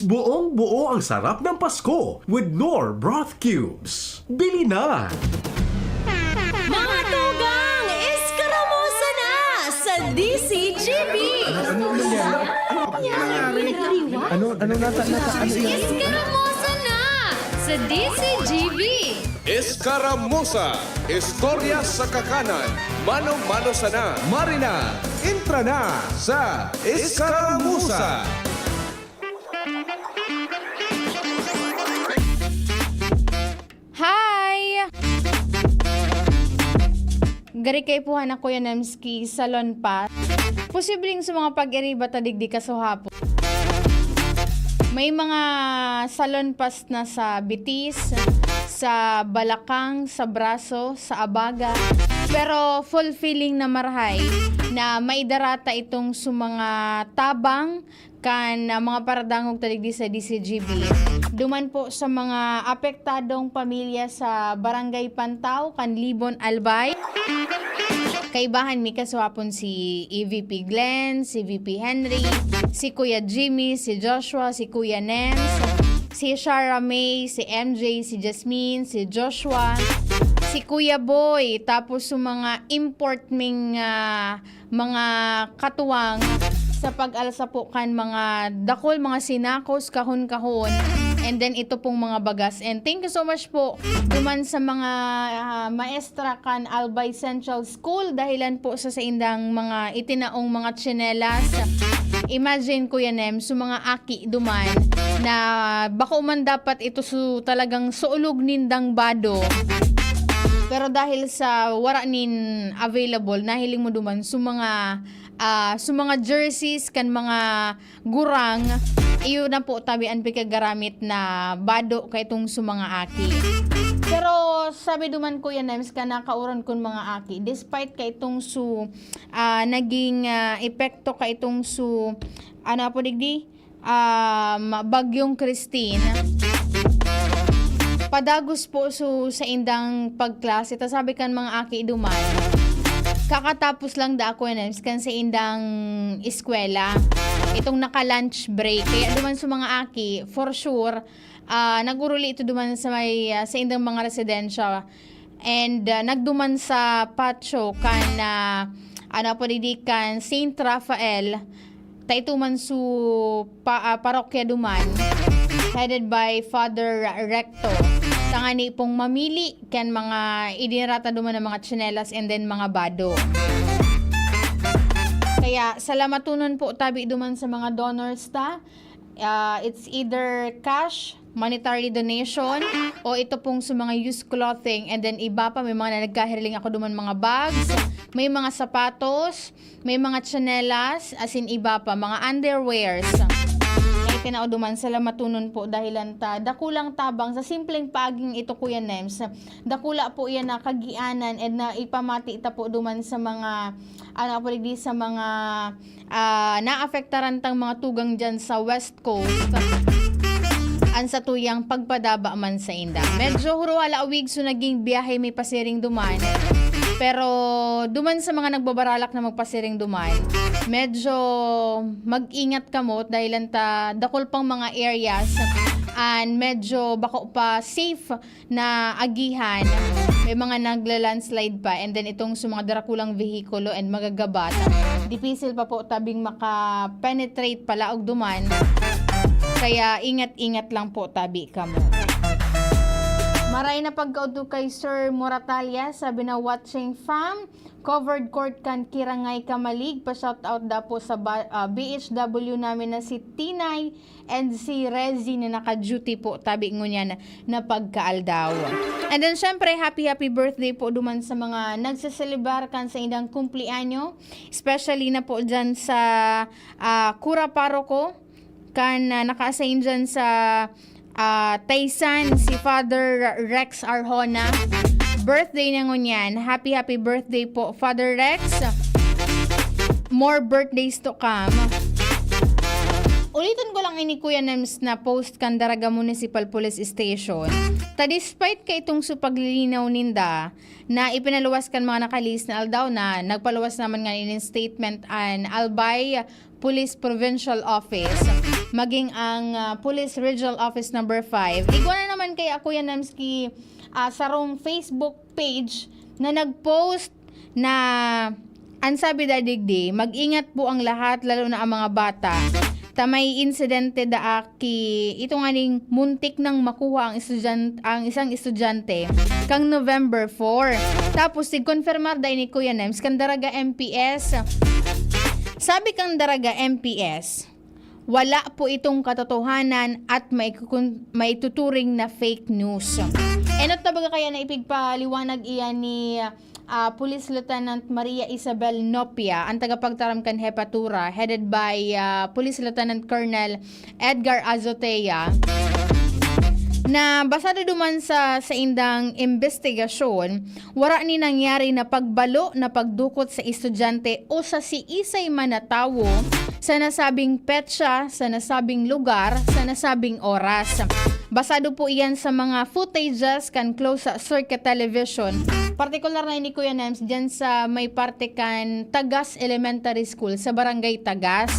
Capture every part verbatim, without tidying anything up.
Buong-buo ang sarap ng Pasko with Knorr Broth Cubes. Bili na! Mga tugang, eskaramusa na sa D C G B! Ano nangyari? Ano, ano nata, nata, ano yan? Eskaramusa na sa D C G B! Eskaramusa, istorya sa kakanan, mano-mano sana. Marina, entra na sa Eskaramusa. Hi! Gari kaipuhan ako yan, Nemski, salon pa. Posibleng sa mga pag-iriba ta digdi kasuhapon. May mga salon pas na sa bitis, sa balakang, sa braso, sa abaga. Pero full feeling na marahay na maidarata itong sa mga tabang kan ah, mga paradangog ta digdi sa D C G B. Duman po sa mga apektadong pamilya sa Barangay Pantao, kan Libon, Albay. Kaibahan mi kasuhapon si E V P Glenn, si V P Henry, si Kuya Jimmy, si Joshua, si Kuya Nems, si Shara May, si M J, si Jasmine, si Joshua, si Kuya Boy, tapos sa mga import ming ah, mga katuwang sa pag-alsa po kan mga dakul, mga sinakos, kahon-kahon, and then ito pong mga bagas. And thank you so much po duman sa mga ah, maestra kan Albay Central School, dahilan po sa saindang mga itinaong mga tsinelas. Imagine, Kuya Nem, sa mga aki duman na bako man dapat ito su talagang suulog nindang bado. Pero dahil sa wara nin available, nahiling mo duman sa mga ah, sa mga jerseys kan mga gurang, iyo na po tabi an pikagaramit na bado kaitong sa mga aki. Pero sabi duman, Kuya Nems, ka nakauran kun mga aki, despite kaitong su ah, naging ah, epekto kaitong su ano po digdi? Um, Bagyong Christine. Padagos po su saindang pagklase. Ta sabi kan mga aki duman, kakatapos lang da ako yan, kan saindang eskwela. Itong naka-lunch break. Kaya duman sa mga aki, for sure, ah, naguruli ito duman sa may ah, saindang mga residensya. And ah, nagduman sa patio kan ah, ano po digdi, kan Saint Raphael, ta ito man su pa, ah, parokya duman, headed by Father Recto. Tangani pong mamili kan mga idinarata duman ng mga tsinelas and then mga bado. Kaya salamatonon po tabi duman sa mga donors ta. Ah, it's either cash, monetary donation, o ito pong sa mga used clothing, and then iba pa, may mga na nagkahiriling ako duman mga bags, may mga sapatos, may mga tsinelas, as in iba pa, mga underwears. May tinao duman, salamatonon po dahilan ta dakulang tabang sa simpleng paaging ito, Kuya Nems. Dakula po yan na kagianan and na ipamati ta po duman sa mga ano po digdi, sa mga ah, naapektaran tang mga tugang dyan sa West Coast. An satuyang pagpadaba man sainda. Medyo huruhala awig so naging biyahe mi pasiring duman. Pero duman sa mga nagbabaralak na magpasiring duman, medyo mag-ingat kamo dahil ta dakul pang mga areas and medyo bako pa safe na agihan. May mga nagla-landslide pa, and then itong sa mga darakulang vehikulo and magagabat, dipisil pa po tabing maka-penetrate palaog duman. Kaya ingat-ingat lang po tabi kamo. Maray na pagkaudto kay Sir Moratalia, sabi na, "Watching from covered court kan Kirangay, Camalig." Pa-shoutout da po sa ba- ah, B H W namin na si Tinay and si Rezi na naka-duty po tabi ngunyan na pagkaaldaw. And then syempre, happy happy birthday po duman sa mga nagse-celebrar kan saindang kumpleanyo, especially na po dyan sa ah, Kura Paroko, kan ah, naka-assign dyan sa ah, Taysan, si Father Rex Arjona. Birthday na ngunyan. Happy happy birthday po, Father Rex. More birthdays to come. Uliton ko lang ini, Kuya Nems, na post kan Daraga Municipal Police Station. Ta despite kaitong sa paglilinaw ninda na ipinaluwas kan mga naka-lease na aldaw na, nagpaluwas naman nga inin statement an Albay Police Provincial Office. maging ang, ah, Police Regional Office Number five. Igwa na naman kaya, Kuya Nems, ki, ah, sarong Facebook page na nag-post na an sabi da digdi, "Mag-ingat po ang lahat, lalo na ang mga bata. Ta may insidente da aki, ito nga ning muntik nang makuha ang estudyan-, ang isang estudyante kang November four." Tapos, tig-konfirmar da ini, Kuya Nems, kan Daraga M P S. Sabi kan Daraga M P S, wala po itong katotohanan at maikukun-, maituturing na fake news. Enot na baga kaya na ipigpaliwanag iyan ni, ah, Police Lieutenant Maria Isabel Nopia, ang tagapagtaram kan Hepatura, headed by, ah, Police Lieutenant Colonel Edgar Azotea, na basado duman sa saindang imbestigasyon, wara ni nangyari na pagbalo na pagdukot sa estudyante o sa siisay man na tawo sa nasabing petsa, sa nasabing lugar, sa nasabing oras. Basado po iyan sa mga footages kan closed circuit television, partikular na ini, Kuya Nems, dyan sa may parte kan Tagas Elementary School sa Barangay Tagas.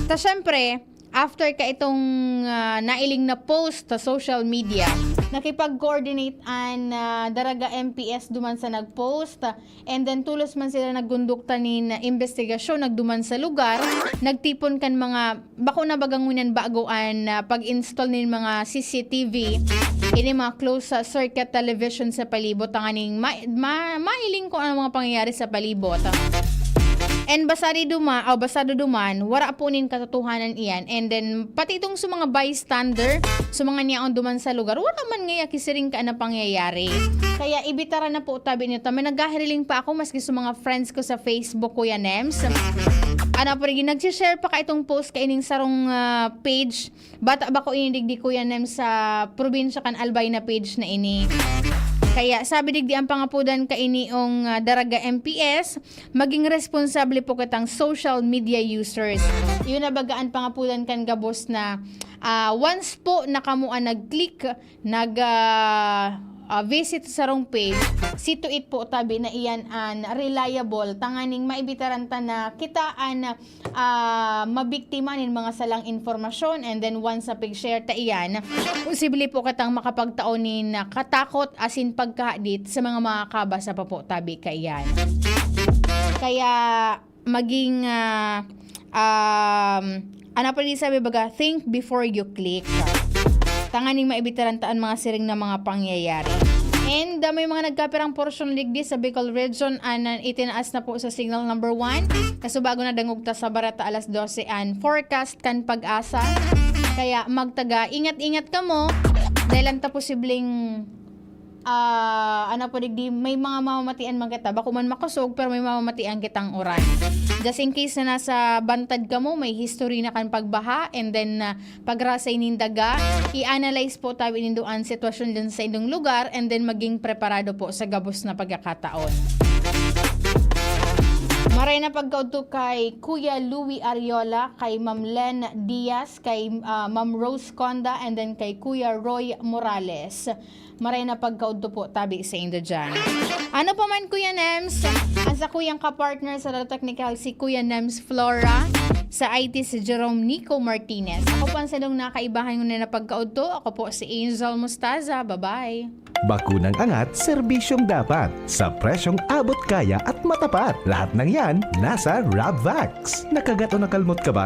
Ta syempre, after ka itong, ah, nailing na post sa social media, nakipag-coordinate an, ah, Daraga M P S duman sa nag-post, and then tolos man sila nagkondukta nin investigasyon, nagduman sa lugar, nagtipon kan mga, bako na baga ngunyan bago an, ah, pag-install nin mga C C T V, ini mga closed, ah, circuit television sa palibot, tanganing ma-, ma-, mailing kung anong mga pangyayari sa palibot. And basado duma-, o basado duman, wara po nin katotohanan iyan. And then, pati itong sa mga bystander, sa mga niyaon duman sa lugar, wala man ngaya kisiring ka na pangyayari. Kaya ibitaran na po tabi nito. May naghahiriling pa ako, maski sa mga friends ko sa Facebook, Kuya Nems. Ano po rin, nag-share pa ka itong post kaining sarong, ah, page. Bata bako ini digdi, Kuya Nems, sa probinsya kan Albay na page na ini. Kaya sabi digdi ang pangapudan kaini ong, ah, Daraga M P S, maging responsable po kitang social media users. Yun na baga ang pangapudan kan gabos na, ah, once po na kamo ang nag-click, nag, ah, ah, visit sa sarong page, see to it po tabi na iyan an reliable, tanganing maibitaran ta na kita an, ah, mabiktima nin mga salang impormasyon, and then once sa pig-share ta iyan, posible po katang makapagtao nin katakot asin pagkahadit sa mga makakabasa pa po tabi kaiyan. Kaya maging, ah, um, ano pa rin sabi baga, think before you click. Tanganing maibitaran ta an mga siring na mga pangyayari. And, ah, may mga nagkapirang porsyon digdi sa Bicol Region, an, an itinaas na po sa signal number one. Kasubago na dangog ta sa barata alas dose an forecast kan PAGASA. Kaya magtaga, ingat-ingat kamo. Dahil ang ta posibleng, ah, ano po digdi, may mga mamamatian man kita. Bako man makosog, pero may mamamatian kitang uran. Just in case na nasa bantad kamo, may history na kan pagbaha, and then, ah, pagrasay nin daga, i-analyze po tabi nindo an sitwasyon dyan sa indong lugar, and then maging preparado po sa gabos na pagkakataon. Maray na pagkaudto kay Kuya Louie Ariola, kay Ma'am Len Diaz, kay, ah, Ma'am Rose Conda, and then kay Kuya Roy Morales. Maray na pagkaudto po tabi sa indo dyan. Ano pa man, Kuya Nems, ang sakuyang kapartner sa Radyo Technical, si Kuya Nems Flora, sa I T, si Jerome Nico Martinez. Ako po ang sadong nakaibahan ngunyan na pagkaudto. Ako po si Angel Mostaza. Bye-bye. Bakunang angat, serbisyong dapat, sa presyong abot kaya at matapat. Lahat ng yan, nasa Rabvax. Nakagat o nakalmot ka ba?